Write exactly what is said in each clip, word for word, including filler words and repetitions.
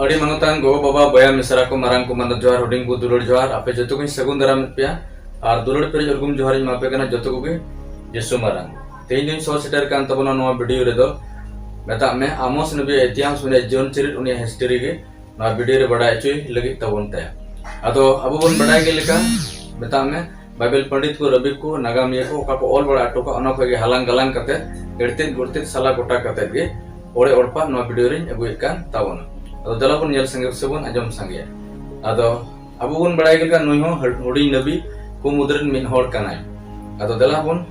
ᱟᱹᱰᱤ ᱢᱟᱱᱚᱛᱟᱱ ᱜᱚᱜᱚ ᱵᱟᱵᱟ, ᱵᱚᱭᱦᱟ ᱢᱤᱥᱨᱟ ᱠᱚ, ᱢᱟᱨᱟᱝ ᱠᱚ, ᱢᱟᱱᱚᱛ ᱡᱚᱦᱟᱨ, ᱦᱩᱰᱤᱧ ᱠᱚ ᱫᱩᱞᱟᱹᱲ ᱡᱚᱦᱟᱨ, ᱟᱯᱮ ᱡᱚᱛᱚ ᱠᱚᱧ ᱥᱟᱹᱜᱩᱱ ᱫᱟᱨᱟᱢᱮᱫ ᱯᱮᱭᱟ ᱟᱨ ᱫᱩᱞᱟᱹᱲ ᱯᱮᱨᱮᱡ ᱩᱨᱜᱩᱢ ᱡᱚᱦᱟᱨ ᱤᱧ ᱮᱢᱟ ᱯᱮ ᱠᱟᱱᱟ ᱡᱚᱛᱚ ᱠᱚᱜᱮ ᱡᱤᱥᱩ ᱢᱟᱨᱟᱝ᱾ ᱛᱮᱦᱮᱧ ᱫᱚᱧ ᱥᱚᱦᱚᱨ ᱥᱮᱴᱮᱨ ᱠᱟᱱ ᱛᱟᱵᱚᱱᱟ ᱱᱚᱣᱟ ᱵᱷᱤᱰᱤᱭᱳ ᱨᱮᱫᱚ, ᱢᱮᱛᱟᱜ ᱢᱮ ᱟᱢᱚᱥ ᱱᱚᱵᱤᱭᱟᱜ ᱤᱛᱤᱦᱟᱥ, ᱩᱱᱤᱭᱟᱜ ᱡᱤᱭᱚᱱ ᱪᱚᱨᱤᱛ, ᱩᱱᱤᱭᱟᱜ ᱦᱤᱥᱴᱨᱤ ᱜᱮ ᱱᱚᱣᱟ ᱵᱷᱤᱰᱤᱭᱳ ᱨᱮ ᱵᱟᱰᱟᱭ ᱦᱚᱪᱚᱭ ᱞᱟᱹᱜᱤᱫ ᱛᱟᱵᱚᱱ ᱛᱮ᱾ ᱟᱫᱚ ᱟᱵᱚ ᱵᱚᱱ ᱵᱟᱰᱟᱭ ᱜᱮ ᱞᱮᱠᱟ, ᱢᱮᱛᱟᱜ ᱢᱮ ᱵᱟᱭᱵᱮᱞ ᱯᱚᱱᱰᱤᱛ ᱠᱚ, ᱨᱟᱹᱵᱤ ᱠᱚ, ᱱᱟᱜᱟᱢᱤᱭᱟᱹ ᱠᱚ ᱚᱠᱟ ᱠᱚ ᱚᱞ ᱵᱟᱲᱟ ᱦᱚᱴᱚ ᱠᱟᱜ, ᱚᱱᱟ ᱠᱷᱚᱡ ᱜᱮ ᱦᱟᱞᱟᱝ ᱜᱟᱞᱟᱝ ᱠᱟᱛᱮ, ᱮᱲᱛᱮᱫ ᱜᱩᱲᱛᱮᱫ ᱥᱟᱞᱟ ᱜᱚᱴᱟ ᱠᱟᱛᱮ ᱜᱮ ᱚᱲᱮ ᱚᱲᱯᱟ ᱱᱚᱣᱟ ᱵᱷᱤᱰᱤᱭᱳ ᱨᱤᱧ ᱟᱹᱜᱩᱭᱮᱫ ᱠᱟᱱ ᱛᱟᱵᱚᱱᱟ᱾ ᱟᱫᱚ ᱫᱮᱞᱟ ᱵᱚᱱ ᱧᱮᱞ ᱥᱟᱸᱜᱮ ᱥᱮ ᱵᱚᱱ ᱟᱸᱡᱚᱢ ᱥᱟᱸᱜᱮᱭᱟ᱾ ᱟᱫᱚ ᱟᱵᱚ ᱵᱚᱱ ᱵᱟᱲᱟᱭ ᱜᱮ ᱞᱮᱠᱟ, ᱱᱩᱭ ᱦᱚᱸ ᱦᱩᱰᱤᱧ ᱱᱟᱵᱤ ᱠᱚ ᱢᱩᱫᱽ ᱨᱮᱱ ᱢᱤᱫ ᱦᱚᱲ ᱠᱟᱱᱟᱭ᱾ ᱟᱫᱚ ᱫᱮᱞᱟ ᱵᱚᱱ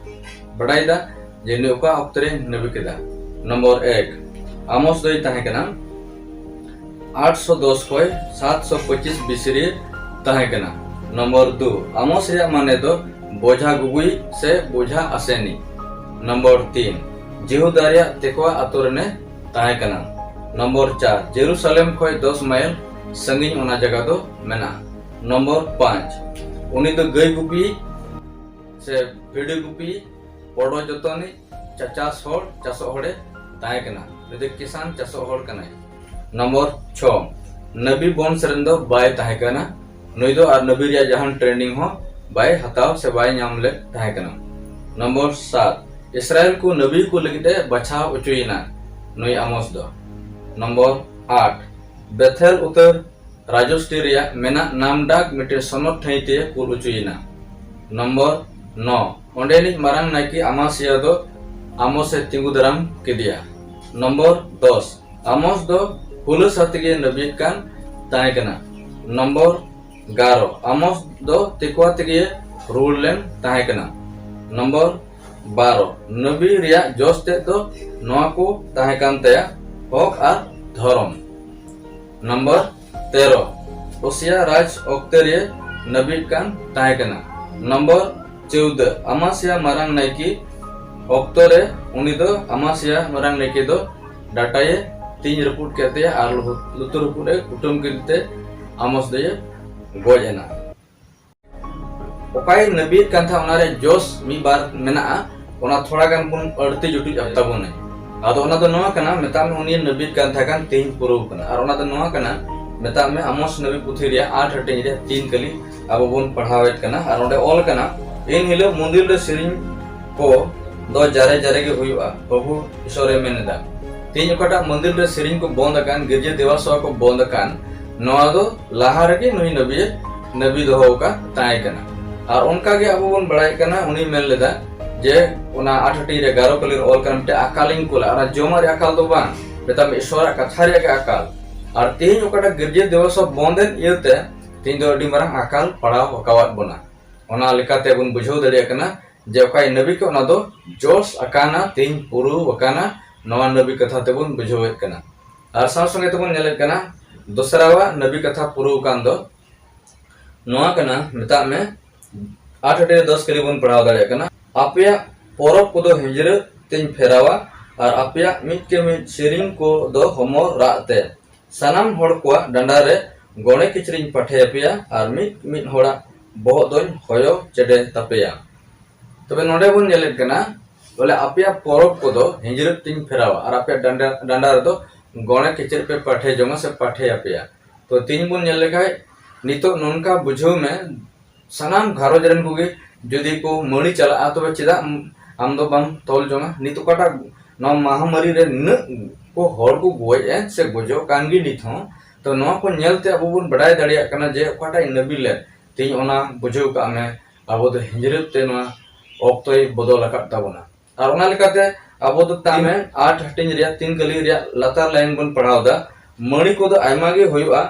ᱵᱟᱰᱟᱭ ᱫᱟ ᱡᱮ ᱱᱩᱭ ᱚᱠᱟ ᱚᱠᱛᱮ ᱨᱮ ᱱᱟᱵᱤ ᱠᱮᱫᱟ᱾ ᱱᱚᱢᱵᱚᱨ ᱮᱠ, ᱟᱢᱚᱥ ᱫᱚᱭ ᱛᱟᱦᱮᱸ ᱠᱟᱱᱟ ᱟᱴᱥᱚ ᱫᱚᱥ ᱠᱷᱚᱱ ᱥᱟᱛᱥᱚ ᱯᱚᱸᱪᱤᱥ ᱵᱤᱥᱤ ᱨᱮ ᱛᱟᱦᱮᱸ ᱠᱟᱱᱟ᱾ ᱱᱚᱢᱵᱚᱨ ᱫᱩ, ᱟᱢᱚᱥ ᱨᱮᱭᱟᱜ ᱢᱟᱱᱮ ᱫᱚ ᱵᱚᱡᱷᱟ ᱜᱩᱜᱩᱭ ᱥᱮ ᱵᱚᱡᱷᱟ ᱟᱥᱮᱱᱤ᱾ ᱱᱚᱢᱵᱚᱨ ᱛᱤᱱ, ᱡᱮᱦᱩᱫᱟ ᱨᱮᱭᱟᱜ ᱛᱮᱠᱚᱣᱟ ᱟᱛᱳ ᱨᱮᱱᱮ ᱛᱟᱦᱮᱸ ᱠᱟᱱᱟ᱾ ᱱᱚᱢᱵᱚᱨ ᱪᱟᱨ, ᱡᱮᱨᱩᱥᱟᱞᱮᱢ ᱠᱷᱚᱱ ᱫᱚᱥ ᱢᱟᱭᱤᱞ ᱥᱟᱺᱜᱤᱧ ᱚᱱᱟ ᱡᱟᱭᱜᱟ ᱫᱚ ᱢᱮᱱᱟᱜᱼᱟ᱾ ᱱᱚᱢᱵᱚᱨ ᱯᱟᱸᱪ, ᱩᱱᱤ ᱫᱚ ᱜᱟᱹᱭ ᱜᱩᱯᱤ ᱥᱮ ᱵᱷᱤᱰᱤ ᱜᱩᱯᱤ, ᱯᱚᱰᱚ ᱡᱚᱛᱚᱱᱤᱡ, ᱪᱟᱪᱟᱥ ᱦᱚᱲ, ᱪᱟᱥᱚᱜ ᱦᱚᱲᱮ ᱛᱟᱦᱮᱸ ᱠᱟᱱᱟ᱾ ᱩᱱᱤ ᱫᱚ ᱠᱤᱥᱟᱱ, ᱪᱟᱥᱚᱜ ᱦᱚᱲ ᱠᱟᱱᱟᱭ᱾ ᱱᱚᱢᱵᱚᱨ ᱪᱷᱚ, ᱱᱟᱵᱤ ᱵᱚᱝᱥ ᱨᱮᱱ ᱫᱚ ᱵᱟᱭ ᱛᱟᱦᱮᱸ ᱠᱟᱱᱟ᱾ ᱱᱩᱭ ᱫᱚ ᱟᱨ ᱱᱟᱵᱤ ᱨᱮᱭᱟᱜ ᱡᱟᱦᱟᱱ ᱴᱨᱮᱱᱤᱝ ᱦᱚᱸ ᱵᱟᱭ ᱦᱟᱛᱟᱣ ᱥᱮ ᱵᱟᱭ ᱧᱟᱢ ᱞᱮᱫ ᱛᱟᱦᱮᱸ ᱠᱟᱱᱟ᱾ ᱱᱚᱢᱵᱚᱨ ᱥᱟᱛ, ᱤᱥᱨᱟᱭᱮᱞ ᱠᱚ ᱱᱟᱵᱤ ᱠᱚ ᱞᱟᱹᱜᱤᱫ ᱮ ᱵᱟᱪᱷᱟᱣ ᱦᱚᱪᱚᱭᱮᱱᱟ ᱱᱩᱭ ᱟᱢᱚᱥ ᱫᱚ᱾ ᱱᱚᱢᱵᱚᱨ ᱟᱴ, ᱵᱮᱛᱷᱮᱞ ᱩᱛᱟᱹᱨ ᱨᱟᱡᱚᱥᱴᱤ ᱨᱮᱭᱟᱜ ᱢᱮᱱᱟᱜ ᱱᱟᱢᱰᱟᱠ ᱢᱤᱫᱴᱮᱱ ᱥᱚᱱᱚᱛ ᱴᱷᱟᱹᱭ ᱛᱮ ᱠᱩᱞ ᱦᱚᱪᱚᱭᱮᱱᱟ᱾ ᱱᱚᱢᱵᱚᱨ ᱱᱚ, ᱚᱸᱰᱮᱱᱤᱡ ᱢᱟᱨᱟᱝ ᱱᱟᱭᱠᱮ ᱟᱢᱟᱥᱤᱭᱟ ᱫᱚ ᱟᱢᱚᱥ ᱮ ᱛᱤᱸᱜᱩ ᱫᱟᱨᱟᱢ ᱠᱮᱫᱮᱭᱟ᱾ ᱱᱚᱢᱵᱚᱨ ᱫᱚᱥ, ᱟᱢᱚᱥ ᱫᱚ ᱦᱩᱞᱟᱹᱥᱟ ᱛᱮᱜᱮ ᱱᱟᱹᱵᱤᱭᱮᱫ ᱠᱟᱱ ᱛᱟᱦᱮᱸ ᱠᱟᱱᱟ᱾ ᱱᱚᱢᱵᱚᱨ ᱮᱜᱟᱨᱚ, ᱟᱢᱚᱥ ᱫᱚ ᱛᱮᱠᱚᱣᱟ ᱛᱮᱜᱮ ᱨᱩᱣᱟᱹᱲ ᱞᱮᱱ ᱛᱟᱦᱮᱸ ᱠᱟᱱᱟ᱾ ᱱᱚᱢᱵᱚᱨ ᱵᱟᱨᱚ, ᱱᱟᱹᱵᱤ ᱨᱮᱭᱟᱜ ᱡᱚᱥ ᱛᱮᱫ ᱫᱚ ᱱᱚᱣᱟ ᱠᱚ ᱛᱟᱦᱮᱸ ᱠᱟᱱ ᱛᱟᱭᱟ, ᱦᱚᱠ ᱟᱨ ᱫᱷᱚᱨᱚᱢ᱾ ᱱᱚᱢᱵᱚᱨ ᱛᱮᱨᱚ, ᱳᱥᱤᱭᱟ ᱨᱟᱡᱽ ᱚᱠᱛᱮ ᱨᱮ ᱱᱟᱹᱵᱤ ᱠᱟᱱ ᱛᱟᱦᱮᱸ ᱠᱟᱱᱟ᱾ ᱱᱚᱢᱵᱚᱨ ᱪᱳᱣᱫᱟᱹ, ᱟᱢᱟᱥᱤᱭᱟ ᱢᱟᱨᱟᱝ ᱱᱟᱭᱠᱮ ᱚᱠᱛᱚ ᱨᱮ ᱩᱱᱤ ᱫᱚ, ᱟᱢᱟᱥᱤᱭᱟ ᱢᱟᱨᱟᱝ ᱱᱟᱭᱠᱮ ᱫᱚ ᱰᱟᱴᱟᱭᱮ ᱛᱤᱧ ᱨᱟᱹᱯᱩᱫ ᱠᱮᱫ ᱛᱟᱭᱟ ᱟᱨ ᱞᱩᱦᱩ-, ᱞᱩᱛᱩᱨ ᱨᱟᱹᱯᱩᱫ ᱮ ᱠᱩᱴᱟᱹᱢ ᱠᱮᱫ ᱛᱮ ᱟᱢᱚᱥ ᱫᱚᱭᱮ ᱜᱚᱡ ᱮᱱᱟ᱾ ᱚᱠᱟᱭ ᱱᱟᱹᱵᱤᱭᱮᱫ ᱠᱟᱱ ᱛᱟᱦᱮᱸᱫ, ᱚᱱᱟ ᱨᱮ ᱡᱚᱥ ᱢᱤᱫ ᱵᱟᱨ ᱢᱮᱱᱟᱜᱼᱟ, ᱚᱱᱟ ᱛᱷᱚᱲᱟ ᱜᱟᱱ ᱵᱚᱱ ᱟᱹᱲᱛᱤ ᱡᱩᱴᱩᱡ ᱟᱯᱛᱟ ᱵᱚᱱᱟᱹᱧ᱾ ᱟᱫᱚ ᱚᱱᱟ ᱫᱚ ᱱᱚᱣᱟ ᱠᱟᱱᱟ, ᱢᱮᱛᱟᱜ ᱢᱮ ᱩᱱᱤ ᱱᱟᱵᱤ ᱠᱟᱱ ᱛᱟᱦᱮᱸ ᱠᱟᱱ, ᱛᱮᱦᱮᱧ ᱯᱩᱨᱟᱹᱣ ᱠᱟᱱᱟ᱾ ᱟᱨ ᱚᱱᱟ ᱫᱚ ᱱᱚᱣᱟ ᱠᱟᱱᱟ, ᱢᱮᱛᱟᱜ ᱢᱮ ᱟᱢᱚᱥ ᱱᱟᱵᱤ ᱯᱩᱛᱷᱤ ᱨᱮᱭᱟᱜ ᱟᱴ ᱦᱟᱹᱴᱤᱧ ᱨᱮ ᱛᱤᱱ ᱠᱟᱹᱞᱤ ᱟᱵᱚ ᱵᱚᱱ ᱯᱟᱲᱦᱟᱣᱮᱫ ᱠᱟᱱᱟ᱾ ᱟᱨ ᱚᱸᱰᱮ ᱚᱞ ᱠᱟᱱᱟ, ᱮᱱ ᱦᱤᱞᱳᱜ ᱢᱚᱱᱫᱤᱨ ᱨᱮ ᱥᱮᱨᱮᱧ ᱠᱚ ᱫᱚ ᱡᱟᱨᱮ ᱡᱟᱨᱮ ᱜᱮ ᱦᱩᱭᱩᱜᱼᱟ, ᱯᱨᱚᱵᱷᱩ ᱤᱥᱚᱨᱮ ᱢᱮᱱ ᱮᱫᱟ᱾ ᱛᱮᱦᱮᱧ ᱚᱠᱟᱴᱟᱜ ᱢᱚᱱᱫᱤᱨ ᱨᱮ ᱥᱮᱨᱮᱧ ᱠᱚ ᱵᱚᱱᱫ ᱟᱠᱟᱱ, ᱜᱤᱨᱡᱟᱹ ᱫᱮᱵᱟ ᱥᱮᱵᱟ ᱠᱚ ᱵᱚᱱᱫ ᱟᱠᱟᱱ, ᱱᱚᱣᱟ ᱫᱚ ᱞᱟᱦᱟ ᱨᱮᱜᱮ ᱱᱩᱭ ᱱᱟᱵᱤᱭᱮ ᱱᱟᱵᱤ ᱫᱚᱦᱚ ᱟᱠᱟᱫ ᱛᱟᱦᱮᱸ ᱠᱟᱱᱟ᱾ ᱟᱨ ᱚᱱᱠᱟ ᱜᱮ ᱟᱵᱚ ᱵᱚᱱ ᱵᱟᱲᱟᱭ ᱠᱟᱱᱟ, ᱩᱱᱤ ᱢᱮᱱ ᱞᱮᱫᱟ ᱡᱮ ᱚᱱᱟ ᱟᱴ ᱦᱟᱹᱴᱤᱧ ᱨᱮ ᱜᱟᱨᱚ ᱠᱟᱹᱞᱤ ᱨᱮ ᱚᱞ ᱠᱟᱱᱟ, ᱢᱤᱫᱴᱮᱱ ᱟᱠᱟᱞᱤᱧ ᱠᱩᱞᱟ, ᱚᱱᱟ ᱡᱚᱢᱟᱜ ᱨᱮᱭᱟᱜ ᱟᱠᱟᱞ ᱫᱚ ᱵᱟᱝ, ᱢᱮᱛᱟᱜ ᱢᱮ ᱤᱥᱚᱨᱟᱜ ᱠᱟᱛᱷᱟ ᱨᱮᱭᱟᱜ ᱜᱮ ᱟᱠᱟᱞ᱾ ᱟᱨ ᱛᱮᱦᱮᱧ ᱚᱠᱟᱴᱟᱜ ᱜᱤᱨᱡᱟᱹ ᱫᱮᱵᱟ ᱥᱮᱵᱟ ᱵᱚᱱᱫ ᱮᱱ ᱤᱭᱟᱹᱛᱮ ᱛᱮᱦᱮᱧ ᱫᱚ ᱟᱹᱰᱤ ᱢᱟᱨᱟᱝ ᱟᱠᱟᱞ ᱯᱟᱲᱟᱣ ᱟᱠᱟᱣᱟᱫ ᱵᱚᱱᱟ᱾ ᱚᱱᱟ ᱞᱮᱠᱟᱛᱮ ᱵᱚᱱ ᱵᱩᱡᱷᱟᱹᱣ ᱫᱟᱲᱮᱭᱟᱜ ᱠᱟᱱᱟ ᱡᱮ ᱚᱠᱟᱭ ᱱᱟᱵᱤ ᱠᱚ ᱚᱱᱟ ᱫᱚ ᱡᱚᱥ ᱟᱠᱟᱱᱟ, ᱛᱮᱦᱮᱧ ᱯᱩᱨᱟᱹᱣ ᱟᱠᱟᱱᱟ, ᱱᱚᱣᱟ ᱱᱟᱵᱤ ᱠᱟᱛᱷᱟ ᱛᱮᱵᱚᱱ ᱵᱩᱡᱷᱟᱹᱣᱮᱫ ᱠᱟᱱᱟ᱾ ᱟᱨ ᱥᱟᱶ ᱥᱚᱸᱜᱮ ᱛᱮᱵᱚᱱ ᱧᱮᱞᱮᱫ ᱠᱟᱱᱟ ᱫᱚᱥᱨᱟᱣᱟᱜ ᱱᱟᱵᱤ ᱠᱟᱛᱷᱟ ᱯᱩᱨᱟᱹᱣ ᱠᱟᱱ ᱫᱚ ᱱᱚᱣᱟ ᱠᱟᱱᱟ, ᱢᱮᱛᱟᱜ ᱢᱮ ᱟᱴ ᱦᱟᱹᱴᱤᱧ ᱨᱮ ᱫᱚᱥ ᱠᱟᱹᱞᱤ ᱵᱚᱱ ᱯᱟᱲᱦᱟᱣ ᱫᱟᱲᱮᱭᱟᱜ ᱠᱟᱱᱟ, ᱟᱯᱮᱭᱟᱜ ᱯᱚᱨᱚᱵᱽ ᱠᱚᱫᱚ ᱦᱤᱡᱨᱟᱹ ᱛᱮᱧ ᱯᱷᱮᱨᱟᱣᱟ ᱟᱨ ᱟᱯᱮᱭᱟᱜ ᱢᱤᱫ ᱠᱮ ᱢᱤᱫ ᱥᱮᱨᱮᱧ ᱠᱚᱫᱚ ᱦᱚᱢᱚᱨ ᱨᱟᱜ ᱛᱮ᱾ ᱥᱟᱱᱟᱢ ᱦᱚᱲ ᱠᱚᱣᱟᱜ ᱰᱟᱸᱰᱟ ᱨᱮ ᱜᱚᱲᱮ ᱠᱤᱪᱨᱤᱧ ᱯᱟᱴᱷᱮ ᱟᱯᱮᱭᱟ ᱟᱨ ᱢᱤᱫ ᱢᱤᱫ ᱦᱚᱲᱟᱜ ᱵᱚᱦᱚᱜ ᱫᱚᱧ ᱦᱚᱭᱚ ᱪᱮᱰᱮ ᱛᱟᱯᱮᱭᱟ᱾ ᱛᱚᱵᱮ ᱱᱚᱰᱮ ᱵᱚᱱ ᱧᱮᱞᱮᱫ ᱠᱟᱱᱟ, ᱵᱚᱞᱮ ᱟᱯᱮᱭᱟᱜ ᱯᱚᱨᱚᱵᱽ ᱠᱚᱫᱚ ᱦᱤᱡᱨᱟᱹ ᱛᱮᱧ ᱯᱷᱮᱨᱟᱣᱟ ᱟᱨ ᱟᱯᱮᱭᱟᱜ ᱰᱟᱸᱰᱟ, ᱰᱟᱸᱰᱟ ᱨᱮᱫᱚ ᱜᱚᱲᱮ ᱠᱤᱪᱨᱤᱡ ᱯᱮ ᱯᱟᱴᱷᱮ ᱡᱚᱝᱟ ᱥᱮ ᱯᱟᱴᱷᱮ ᱟᱯᱮᱭᱟ᱾ ᱛᱚ ᱛᱮᱦᱮᱧ ᱵᱚᱱ ᱧᱮᱞ ᱞᱮᱠᱷᱟᱡ, ᱱᱤᱛᱚᱜ ᱱᱚᱝᱠᱟ ᱵᱩᱡᱷᱟᱹᱣ ᱢᱮ, ᱥᱟᱱᱟᱢ ᱜᱷᱟᱨᱚᱸᱡᱽ ᱨᱮᱱ ᱠᱚᱜᱮ ᱡᱩᱫᱤ ᱠᱚ ᱢᱟᱹᱲᱤ ᱪᱟᱞᱟᱜᱼᱟ, ᱛᱚᱵᱮ ᱪᱮᱫᱟᱜ ᱟᱢ ᱫᱚ ᱵᱟᱢ ᱛᱚᱞ ᱡᱚᱝᱟ? ᱱᱤᱛ ᱚᱠᱟᱴᱟᱜ ᱱᱚᱣᱟ ᱢᱟᱦᱟᱢᱟᱨᱤ ᱨᱮ ᱱᱩᱱᱟᱹᱜ ᱠᱚ ᱦᱚᱲ ᱠᱚ ᱜᱚᱡ ᱮᱫ ᱥᱮ ᱜᱚᱡᱚᱜ ᱠᱟᱱ ᱜᱮ ᱱᱤᱛ ᱦᱚᱸ, ᱛᱚ ᱱᱚᱣᱟ ᱠᱚ ᱧᱮᱞᱛᱮ ᱟᱵᱚ ᱵᱚᱱ ᱵᱟᱰᱟᱭ ᱫᱟᱲᱮᱭᱟᱜ ᱠᱟᱱᱟ ᱡᱮ ᱚᱠᱟᱴᱟᱜ ᱱᱟᱵᱤ ᱞᱮᱫ᱾ ᱛᱮᱦᱮᱧ ᱚᱱᱟ ᱵᱩᱡᱷᱟᱹᱣ ᱠᱟᱜ ᱢᱮ, ᱟᱵᱚ ᱫᱚ ᱦᱤᱡᱨᱟᱹᱛ ᱛᱮ ᱱᱚᱣᱟ ᱚᱠᱛᱚᱭ ᱵᱚᱫᱚᱞ ᱟᱠᱟᱫ ᱛᱟᱵᱚᱱᱟ᱾ ᱟᱨ ᱚᱱᱟ ᱞᱮᱠᱟᱛᱮ ᱟᱵᱚ ᱫᱚ ᱛᱟᱭᱚᱢ ᱟᱴ ᱦᱟᱹᱴᱤᱧ ᱨᱮᱭᱟᱜ ᱛᱤᱱ ᱠᱟᱹᱞᱤ ᱨᱮᱭᱟᱜ ᱞᱟᱛᱟᱨ ᱞᱟᱭᱤᱱ ᱵᱚᱱ ᱯᱟᱲᱦᱟᱣ ᱮᱫᱟ, ᱢᱟᱹᱲᱤ ᱠᱚᱫᱚ ᱟᱭᱢᱟ ᱜᱮ ᱦᱩᱭᱩᱜᱼᱟ,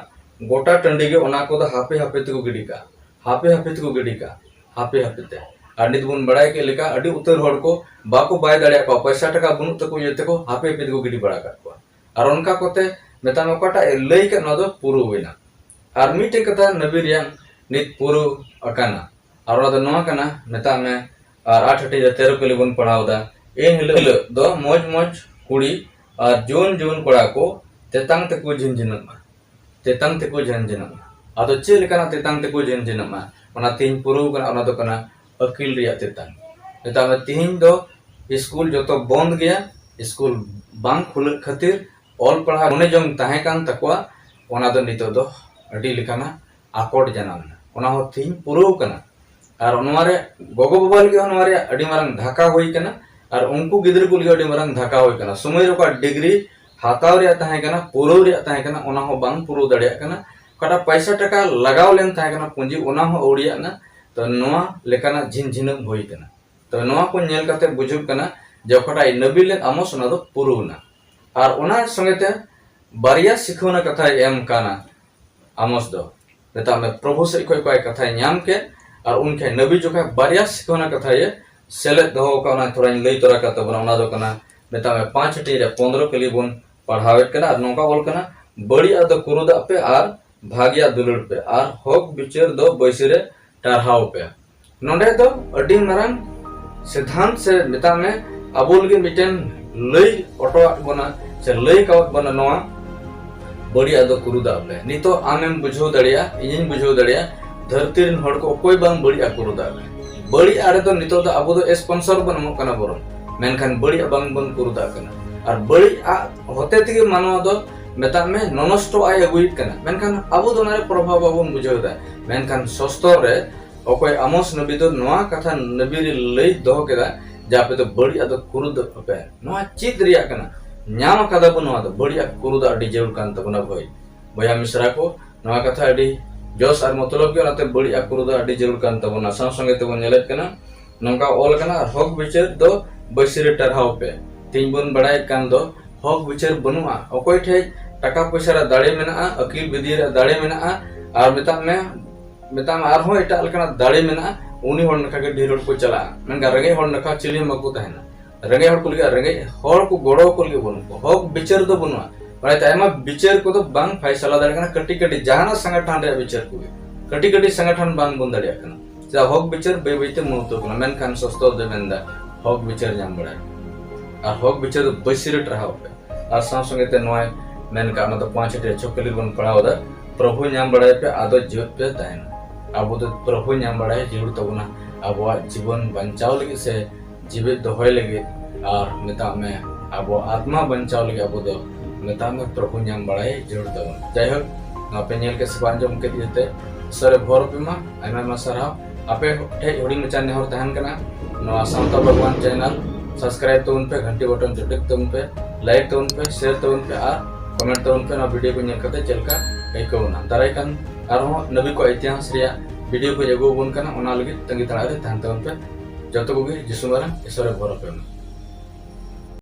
ᱜᱚᱴᱟ ᱴᱟᱺᱰᱤ ᱜᱮ ᱚᱱᱟ ᱠᱚᱫᱚ ᱦᱟᱯᱮ ᱦᱟᱯᱮ ᱛᱮᱠᱚ ᱜᱤᱰᱤ ᱠᱟᱜᱼᱟ, ᱦᱟᱯᱮ ᱦᱟᱯᱮ ᱛᱮᱠᱚ ᱜᱤᱰᱤ ᱠᱟᱜᱼᱟ, ᱦᱟᱯᱮ ᱦᱟᱯᱮ ᱛᱮ᱾ ᱟᱨ ᱱᱤᱛ ᱵᱚᱱ ᱵᱟᱲᱟᱭ ᱠᱮᱫ ᱞᱮᱠᱟ, ᱟᱹᱰᱤ ᱩᱛᱟᱹᱨ ᱦᱚᱲ ᱠᱚ ᱵᱟᱠᱚ ᱵᱟᱭ ᱫᱟᱲᱮᱭᱟᱜ ᱠᱚᱣᱟ, ᱯᱚᱭᱥᱟ ᱴᱟᱠᱟ ᱵᱟᱹᱱᱩᱜ ᱛᱟᱠᱚ ᱤᱭᱟᱹ ᱛᱮᱠᱚ ᱦᱟᱯᱮ ᱦᱟᱯᱮ ᱛᱮᱠᱚ ᱜᱤᱰᱤ ᱵᱟᱲᱟ ᱠᱟᱜ ᱠᱚᱣᱟ᱾ ᱟᱨ ᱚᱱᱠᱟ ᱠᱚᱛᱮ ᱢᱮᱛᱟᱜ ᱢᱮ ᱚᱠᱟᱴᱟᱜ ᱮ ᱞᱟᱹᱭ ᱠᱟᱜ, ᱱᱚᱣᱟ ᱫᱚ ᱯᱩᱨᱟᱹᱣ ᱮᱱᱟ᱾ ᱟᱨ ᱢᱤᱫᱴᱮᱡ ᱠᱟᱛᱷᱟ ᱱᱟᱵᱤ ᱨᱮᱭᱟᱜ ᱱᱤᱛ ᱯᱩᱨᱟᱹᱣ ᱟᱠᱟᱱᱟ, ᱟᱨ ᱚᱱᱟ ᱫᱚ ᱱᱚᱣᱟ ᱠᱟᱱᱟ, ᱢᱮᱛᱟᱜ ᱢᱮ ᱟᱨ ᱟᱴ ᱦᱟᱹᱴᱤᱧ ᱨᱮ ᱛᱮᱨᱚ ᱠᱟᱹᱞᱤ ᱵᱚᱱ ᱯᱟᱲᱦᱟᱣ ᱮᱫᱟ, ᱮᱱ ᱦᱤᱞᱳᱜ ᱫᱚ ᱢᱚᱡᱽ ᱢᱚᱡᱽ ᱠᱩᱲᱤ ᱟᱨ ᱡᱩᱣᱟᱹᱱ ᱡᱩᱣᱟᱹᱱ ᱠᱚᱲᱟ ᱠᱚ ᱛᱮᱛᱟᱝ ᱛᱮᱠᱚ ᱡᱷᱤᱱᱡᱷᱤᱱᱚᱜ ᱢᱟ, ᱛᱮᱛᱟᱝ ᱛᱮᱠᱚ ᱡᱷᱤᱱᱡᱷᱤᱱᱚᱜ ᱢᱟ᱾ ᱟᱫᱚ ᱪᱮᱫ ᱞᱮᱠᱟᱱᱟᱜ ᱛᱮᱛᱟᱝ ᱛᱮᱠᱚ ᱡᱷᱤᱱᱡᱷᱤᱱᱚᱜ ᱢᱟ? ᱚᱱᱟ ᱛᱮᱦᱮᱧ ᱯᱩᱨᱟᱹᱣ ᱠᱟᱱᱟ, ᱚᱱᱟ ᱫᱚ ᱠᱟᱱᱟ ᱟᱹᱠᱤᱞ ᱨᱮᱭᱟᱜ ᱛᱮᱛᱟᱝ᱾ ᱢᱮᱛᱟᱜ ᱢᱮ ᱛᱮᱦᱮᱧ ᱫᱚ ᱥᱠᱩᱞ ᱡᱚᱛᱚ ᱵᱚᱱᱫ ᱜᱮᱭᱟ, ᱥᱠᱩᱞ ᱵᱟᱝ ᱠᱷᱩᱞᱟᱹᱜ ᱠᱷᱟᱹᱛᱤᱨ ᱚᱞ ᱯᱟᱲᱦᱟᱣ ᱢᱚᱱᱮ ᱡᱚᱝ ᱛᱟᱦᱮᱸ ᱠᱟᱱ ᱛᱟᱠᱚᱣᱟ, ᱚᱱᱟ ᱫᱚ ᱱᱤᱛᱚᱜ ᱫᱚ ᱟᱹᱰᱤ ᱞᱮᱠᱟᱱᱟᱜ ᱟᱠᱚᱴ ᱡᱟᱱᱟᱢ ᱮᱱᱟ᱾ ᱚᱱᱟ ᱦᱚᱸ ᱛᱮᱦᱮᱧ ᱯᱩᱨᱟᱹᱣ ᱠᱟᱱᱟ᱾ ᱟᱨ ᱱᱚᱣᱟ ᱨᱮ ᱜᱚᱜᱚ ᱵᱟᱵᱟ ᱞᱟᱹᱜᱤᱫ ᱦᱚᱸ ᱱᱚᱣᱟ ᱨᱮᱭᱟᱜ ᱟᱹᱰᱤ ᱢᱟᱨᱟᱝ ᱫᱷᱟᱠᱟ ᱦᱩᱭ ᱠᱟᱱᱟ, ᱟᱨ ᱩᱱᱠᱩ ᱜᱤᱫᱽᱨᱟᱹ ᱠᱚ ᱞᱟᱹᱜᱤᱫ ᱟᱹᱰᱤ ᱢᱟᱨᱟᱝ ᱫᱷᱟᱠᱟ ᱦᱩᱭ ᱠᱟᱱᱟ᱾ ᱥᱚᱢᱚᱭ ᱨᱮ ᱚᱠᱟ ᱰᱤᱜᱽᱨᱤ ᱦᱟᱛᱟᱣ ᱨᱮᱭᱟᱜ ᱛᱟᱦᱮᱸ ᱠᱟᱱᱟ, ᱯᱩᱨᱟᱹᱣ ᱨᱮᱭᱟᱜ ᱛᱟᱦᱮᱸ ᱠᱟᱱᱟ, ᱚᱱᱟ ᱦᱚᱸ ᱵᱟᱝ ᱯᱩᱨᱟᱹᱣ ᱫᱟᱲᱮᱭᱟᱜ ᱠᱟᱱᱟ᱾ ᱚᱠᱟᱴᱟᱜ ᱯᱚᱭᱥᱟ ᱴᱟᱠᱟ ᱞᱟᱜᱟᱣ ᱞᱮᱱ ᱛᱟᱦᱮᱸ ᱠᱟᱱᱟ, ᱯᱩᱸᱡᱤ, ᱚᱱᱟ ᱦᱚᱸ ᱟᱹᱣᱲᱤᱭᱟᱜ ᱮᱱᱟ᱾ ᱛᱚ ᱱᱚᱣᱟ ᱞᱮᱠᱟᱱᱟᱜ ᱡᱷᱤᱱ ᱡᱷᱤᱱᱟᱹᱢ ᱦᱩᱭ ᱠᱟᱱᱟ᱾ ᱛᱚ ᱱᱚᱣᱟ ᱠᱚ ᱧᱮᱞ ᱠᱟᱛᱮ ᱵᱩᱡᱩᱜ ᱠᱟᱱᱟ ᱡᱮ ᱚᱠᱟᱴᱟᱜ ᱱᱟᱵᱤ ᱞᱮᱫ ᱟᱢᱳᱥ, ᱚᱱᱟ ᱫᱚ ᱯᱩᱨᱟᱹᱣ ᱮᱱᱟ᱾ ᱟᱨ ᱚᱱᱟ ᱥᱚᱸᱜᱮ ᱛᱮ ᱵᱟᱨᱭᱟ ᱥᱤᱠᱷᱟᱹᱣᱱᱟ ᱠᱟᱛᱷᱟᱭ ᱮᱢ ᱠᱟᱱᱟ ᱟᱢᱳᱥ ᱫᱚ᱾ ᱢᱮᱛᱟᱜ ᱢᱮ, ᱯᱨᱚᱵᱷᱩ ᱥᱮᱫ ᱠᱷᱚᱱ ᱚᱠᱚᱭ ᱠᱟᱛᱷᱟᱭ ᱧᱟᱢ ᱠᱮᱫ, ᱟᱨ ᱩᱱ ᱴᱷᱮᱱ ᱱᱟᱵᱤ ᱡᱚᱠᱷᱟᱡ ᱵᱟᱨᱭᱟ ᱥᱤᱠᱷᱟᱹᱣᱱᱟ ᱠᱟᱛᱷᱟᱭ ᱥᱮᱞᱮᱫ ᱫᱚᱦᱚ ᱟᱠᱟᱫ, ᱚᱱᱟ ᱛᱷᱚᱲᱟᱧ ᱞᱟᱹᱭ ᱛᱚᱨᱟ ᱠᱟᱜ ᱛᱟᱵᱚᱱᱟ᱾ ᱚᱱᱟ ᱫᱚ ᱠᱟᱱᱟ, ᱢᱮᱛᱟᱜ ᱢᱮ, ᱯᱟᱸᱪ ᱦᱟᱹᱴᱤᱧ ᱨᱮ ᱯᱚᱱᱫᱽᱨᱚ ᱠᱟᱹᱞᱤ ᱵᱚᱱ ᱯᱟᱲᱦᱟᱣᱮᱫ ᱠᱟᱱᱟ, ᱟᱨ ᱱᱚᱝᱠᱟ ᱚᱞ ᱠᱟᱱᱟ, "ᱵᱟᱹᱲᱤᱡ ᱟᱜ ᱫᱚ ᱠᱩᱨᱩᱫᱟᱜ ᱯᱮ ᱟᱨ ᱵᱷᱟᱹᱜᱤᱭᱟᱜ ᱫᱩᱞᱟᱹᱲ ᱯᱮ, ᱟᱨ ᱦᱚᱠ ᱵᱤᱪᱟᱹᱨ ᱫᱚ ᱵᱟᱹᱭᱥᱤ ᱨᱮ ᱴᱟᱨᱦᱟᱣ ᱯᱮ᱾" ᱱᱚᱰᱮ ᱫᱚ ᱟᱹᱰᱤ ᱢᱟᱨᱟᱝ ᱥᱤᱫᱷᱟᱱᱛ ᱥᱮ ᱢᱮᱛᱟᱜ ᱢᱮ, ᱟᱵᱚ ᱞᱟᱹᱜᱤᱫ ᱢᱤᱫᱴᱮᱱ ᱞᱟᱹᱭ ᱚᱴᱚᱣᱟᱫ ᱵᱚᱱᱟ ᱥᱮ ᱞᱟᱹᱭ ᱠᱟᱣᱟᱫ ᱵᱚᱱᱟ ᱱᱚᱣᱟ, "ᱵᱟᱹᱲᱤᱡ ᱟᱜ ᱫᱚ ᱠᱩᱨᱩᱫᱟᱜ ᱯᱮ᱾" ᱱᱤᱛᱚᱜ ᱟᱢᱮᱢ ᱵᱩᱡᱷᱟᱹᱣ ᱫᱟᱲᱮᱭᱟᱜᱼᱟ, ᱤᱧᱤᱧ ᱵᱩᱡᱷᱟᱹᱣ ᱫᱟᱲᱮᱭᱟᱜᱼᱟ, ᱫᱷᱟᱹᱨᱛᱤ ᱨᱮᱱ ᱦᱚᱲ ᱠᱚ ᱚᱠᱚᱭ ᱵᱟᱝ ᱵᱟᱹᱲᱤᱡ ᱟᱜ ᱠᱩᱨᱩᱫᱟᱜ ᱯᱮ᱾ ᱵᱟᱹᱲᱤᱡ ᱟᱜ ᱨᱮᱫᱚ ᱱᱤᱛᱚᱜ ᱫᱚ ᱟᱵᱚ ᱫᱚ sponsor ᱵᱚᱱ ᱮᱢᱚᱜ ᱠᱟᱱᱟ ᱵᱚᱨᱚᱝ, ᱢᱮᱱᱠᱷᱟᱱ ᱵᱟᱹᱲᱤᱡ ᱟᱜ ᱵᱟᱝ ᱵᱚᱱ ᱠᱩᱨᱩᱫᱟᱜ ᱠᱟᱱᱟ᱾ ᱟᱨ ᱵᱟᱹᱲᱤᱡ ᱟᱜ ᱦᱚᱛᱮ ᱛᱮᱜᱮ ᱢᱟᱱᱣᱟ ᱫᱚ, ᱢᱮᱛᱟᱜ ᱢᱮ, ᱱᱚᱱᱚᱥᱴᱚ ᱟᱭ ᱟᱹᱜᱩᱭᱮᱫ ᱠᱟᱱᱟ, ᱢᱮᱱᱠᱷᱟᱱ ᱟᱵᱚ ᱫᱚ ᱚᱱᱟ ᱨᱮ ᱯᱨᱚᱵᱷᱟᱵᱽ ᱵᱟᱵᱚᱱ ᱵᱩᱡᱷᱟᱹᱣ ᱮᱫᱟ᱾ ᱢᱮᱱᱠᱷᱟᱱ ᱥᱚᱥᱛᱚᱨ ᱨᱮ ᱚᱠᱚᱭ ᱟᱢᱳᱥ ᱱᱟᱵᱤ ᱫᱚ ᱱᱚᱣᱟ ᱠᱟᱛᱷᱟ ᱱᱟᱵᱤ ᱨᱮ ᱞᱟᱹᱭ ᱫᱚᱦᱚ ᱠᱮᱫᱟ ᱡᱮ ᱟᱯᱮ ᱫᱚ ᱵᱟᱹᱲᱤᱡ ᱟᱜ ᱫᱚ ᱠᱩᱨᱩᱫ ᱯᱮ᱾ ᱱᱚᱣᱟ ᱪᱮᱫ ᱨᱮᱭᱟᱜ ᱠᱟᱱᱟ? ᱧᱟᱢ ᱟᱠᱟᱫᱟ ᱵᱚᱱ ᱱᱚᱣᱟ ᱫᱚ᱾ ᱵᱟᱹᱲᱤᱡ ᱟᱜ ᱠᱩᱨᱩᱫ ᱟᱹᱰᱤ ᱡᱟᱹᱨᱩᱲ ᱠᱟᱱ ᱛᱟᱵᱚᱱᱟ ᱵᱷᱟᱹᱭ, ᱵᱚᱭᱦᱟ ᱢᱤᱥᱨᱟ ᱠᱚ, ᱱᱚᱣᱟ ᱠᱟᱛᱷᱟ ᱟᱹᱰᱤ ᱡᱚᱥ ᱟᱨ ᱢᱚᱛᱞᱚᱵ ᱜᱮ, ᱚᱱᱟᱛᱮ ᱵᱟᱹᱲᱤᱡ ᱟᱜ ᱠᱩᱨᱩᱫ ᱟᱹᱰᱤ ᱡᱟᱹᱨᱩᱲ ᱠᱟᱱ ᱛᱟᱵᱚᱱᱟ᱾ ᱥᱟᱶ ᱥᱚᱸᱜᱮ ᱛᱮᱵᱚᱱ ᱧᱮᱞᱮᱫ ᱠᱟᱱᱟ, ᱱᱚᱝᱠᱟ ᱚᱞ ᱠᱟᱱᱟ, "ᱟᱨ ᱦᱚᱠ ᱵᱤᱪᱟᱹᱨ ᱫᱚ ᱵᱟᱹᱭᱥᱤ ᱨᱮ ᱴᱟᱨᱦᱟᱣ ᱯᱮ᱾" ᱛᱮᱦᱮᱧ ᱵᱚᱱ ᱵᱟᱲᱟᱭᱮᱫ ᱠᱟᱱ ᱫᱚ, ᱦᱚᱠ ᱵᱤᱪᱟᱹᱨ ᱵᱟᱹᱱᱩᱜᱼᱟ᱾ ᱚᱠᱚᱭ ᱴᱷᱮᱡ ᱴᱟᱠᱟ ᱯᱚᱭᱥᱟ ᱨᱮ ᱫᱟᱲᱮ ᱢᱮᱱᱟᱜᱼᱟ, ᱟᱹᱠᱤᱞ ᱵᱤᱫᱽᱭᱟᱹ ᱨᱮ ᱫᱟᱲᱮ ᱢᱮᱱᱟᱜᱼᱟ, ᱟᱨ ᱢᱮᱛᱟᱜ ᱢᱮ, ᱢᱮᱛᱟᱜ ᱢᱮ ᱟᱨᱦᱚᱸ ᱮᱴᱟᱜ ᱞᱮᱠᱟᱱᱟᱜ ᱫᱟᱲᱮ ᱢᱮᱱᱟᱜᱼᱟ, ᱩᱱᱤ ᱦᱚᱲ ᱱᱟᱠᱷᱟ ᱜᱮ ᱰᱷᱮᱨ ᱦᱚᱲ ᱠᱚ ᱪᱟᱞᱟᱜᱼᱟ᱾ ᱢᱮᱱᱠᱷᱟᱱ ᱨᱮᱸᱜᱮᱡ ᱦᱚᱲ ᱱᱟᱠᱷᱟ ᱪᱤᱞᱤ ᱦᱚᱸ ᱵᱟᱠᱚ ᱛᱟᱦᱮᱱᱟ᱾ ᱨᱮᱸᱜᱮᱡ ᱦᱚᱲ ᱠᱚ ᱞᱟᱹᱜᱤᱫ, ᱟᱨ ᱨᱮᱸᱜᱮᱡ ᱦᱚᱲ ᱠᱚ ᱜᱚᱲᱚ ᱠᱚ ᱞᱟᱹᱜᱤᱫ ᱵᱟᱹᱱᱩᱜ ᱠᱚᱣᱟ᱾ ᱦᱚᱠ ᱵᱤᱪᱟᱹᱨ ᱫᱚ ᱵᱟᱹᱱᱩᱜᱼᱟ᱾ ᱵᱟᱲᱟᱭ ᱛᱮ ᱟᱭᱢᱟ ᱵᱤᱪᱟᱹᱨ ᱠᱚᱫᱚ ᱵᱟᱝ ᱯᱷᱟᱭᱥᱟᱞᱟ ᱫᱟᱲᱮᱭᱟᱜ ᱠᱟᱱᱟ, ᱠᱟᱹᱴᱤᱡ ᱠᱟᱹᱴᱤᱡ ᱡᱟᱦᱟᱱᱟᱜ ᱥᱚᱝᱜᱚᱴᱷᱚᱱ ᱨᱮᱭᱟᱜ ᱵᱤᱪᱟᱹᱨ ᱠᱚᱜᱮ᱾ ᱠᱟᱹᱴᱤᱡ ᱠᱟᱹᱴᱤᱡ ᱥᱚᱝᱜᱚᱴᱷᱚᱱ ᱵᱟᱝ ᱵᱚᱱ ᱫᱟᱲᱮᱭᱟᱜ ᱠᱟᱱᱟ᱾ ᱪᱮᱫᱟᱜ? ᱦᱚᱠ ᱵᱤᱪᱟᱹᱨ ᱵᱟᱹᱭ ᱵᱟᱹᱭ ᱛᱮ ᱢᱩᱦᱛᱚ ᱠᱟᱱᱟ᱾ ᱢᱮᱱᱠᱷᱟᱱ ᱥᱚᱥᱛᱚᱨ ᱫᱚᱭ ᱢᱮᱱᱫᱟ, ᱦᱚᱠ ᱵᱤᱪᱟᱹᱨ ᱧᱟᱢ ᱵᱟᱲᱟᱭ, ᱟᱨ ᱦᱚᱠ ᱵᱤᱪᱟᱹᱨ ᱫᱚ ᱵᱟᱹᱭᱥᱤ ᱨᱮ ᱴᱟᱨᱦᱟᱣ ᱯᱮ᱾ ᱟᱨ ᱥᱟᱶ ᱥᱚᱸᱜᱮ ᱛᱮ ᱱᱚᱣᱟᱭ ᱢᱮᱱ ᱠᱟᱜ, ᱚᱱᱟ ᱫᱚ ᱯᱟᱸᱪ ᱦᱟᱹᱴᱤᱧ ᱪᱷᱚᱠ ᱠᱟᱹᱞᱤ ᱨᱮᱵᱚᱱ ᱯᱟᱲᱦᱟᱣ ᱮᱫᱟ, "ᱯᱨᱚᱵᱷᱩ ᱧᱟᱢ ᱵᱟᱲᱟᱭ ᱯᱮ, ᱟᱫᱚ ᱡᱤᱣᱮᱫ ᱯᱮ ᱛᱟᱦᱮᱱᱟ᱾" ᱟᱵᱚ ᱫᱚ ᱯᱨᱚᱵᱷᱩ ᱧᱟᱢ ᱵᱟᱲᱟᱭ ᱡᱟᱹᱨᱩᱲ ᱛᱟᱵᱚᱱᱟ, ᱟᱵᱚᱣᱟᱜ ᱡᱤᱵᱚᱱ ᱵᱟᱧᱪᱟᱣ ᱞᱟᱹᱜᱤᱫ ᱥᱮ ᱡᱤᱣᱮᱫ ᱫᱚᱦᱚᱭ ᱞᱟᱹᱜᱤᱫ, ᱟᱨ ᱢᱮᱛᱟᱜ ᱢᱮ, ᱟᱵᱚ ᱟᱛᱢᱟ ᱵᱟᱧᱪᱟᱣ ᱞᱟᱹᱜᱤᱫ ᱟᱵᱚ ᱫᱚ ᱢᱮᱛᱟᱜ ᱢᱮ ᱯᱨᱚᱵᱷᱩ ᱧᱟᱢ ᱵᱟᱲᱟᱭ ᱡᱟᱹᱨᱩᱲ ᱛᱟᱵᱚᱱ᱾ ᱡᱟᱭᱦᱳᱠ, ᱱᱚᱣᱟ ᱯᱮ ᱧᱮᱞ ᱠᱮᱫ ᱥᱮ ᱵᱟᱝ ᱟᱸᱡᱚᱢ ᱠᱮᱫ ᱤᱭᱟᱹᱛᱮ ᱤᱥᱚᱨᱮ ᱵᱷᱚᱨ ᱟᱯᱮ ᱢᱟ᱾ ᱟᱭᱢᱟ ᱟᱭᱢᱟ ᱥᱟᱨᱦᱟᱣ᱾ ᱟᱯᱮ ᱴᱷᱮᱡ ᱦᱩᱰᱤᱧ ᱢᱟᱪᱷᱟ ᱱᱮᱦᱚᱨ ᱛᱟᱦᱮᱱ ᱠᱟᱱᱟ, ᱱᱚᱣᱟ ᱥᱟᱶᱛᱟ ᱵᱷᱟᱜᱽᱣᱟᱱ ᱪᱮᱱᱮᱞ ᱥᱟᱵᱥᱠᱨᱟᱭᱤᱵ ᱛᱟᱵᱚᱱ ᱯᱮ, ᱜᱷᱟᱱᱴᱤ ᱵᱚᱴᱚᱱ ᱡᱚᱴᱮᱫ ᱛᱟᱵᱚᱱ ᱯᱮ, ᱞᱟᱭᱤᱠ ᱛᱟᱵᱚᱱ ᱯᱮ, ᱥᱮᱭᱟᱨ ᱛᱟᱵᱚᱱ ᱯᱮ ᱟᱨ ᱠᱚᱢᱮᱱᱴ ᱛᱟᱵᱚᱱ ᱯᱮ ᱱᱚᱣᱟ ᱵᱷᱤᱰᱤᱭᱳ ᱠᱚ ᱧᱮᱞ ᱠᱟᱛᱮ ᱪᱮᱫ ᱞᱮᱠᱟ ᱟᱹᱭᱠᱟᱹᱣ ᱮᱱᱟ᱾ ᱫᱟᱨᱟᱭ ᱠᱟᱱ ᱟᱨᱦᱚᱸ ᱱᱟᱵᱤ ᱠᱚᱣᱟᱜ ᱤᱛᱤᱦᱟᱥ ᱨᱮᱭᱟᱜ ᱵᱷᱤᱰᱤᱭᱳ ᱠᱚ ᱟᱹᱜᱩ ᱟᱵᱚᱱ ᱠᱟᱱᱟ, ᱚᱱᱟ ᱞᱟᱹᱜᱤᱫ ᱛᱟᱺᱜᱤ ᱛᱟᱲᱟᱜ ᱨᱮ ᱛᱟᱦᱮᱱ ᱛᱟᱵᱚᱱ ᱯᱮ᱾ ᱡᱚᱛᱚ ᱠᱚᱜᱮ ᱡᱤᱥᱩ ᱢᱟᱨᱟᱝ ᱤᱥᱚᱨᱮ ᱵᱷᱚᱨ ᱟᱯᱮ ᱢᱟ᱾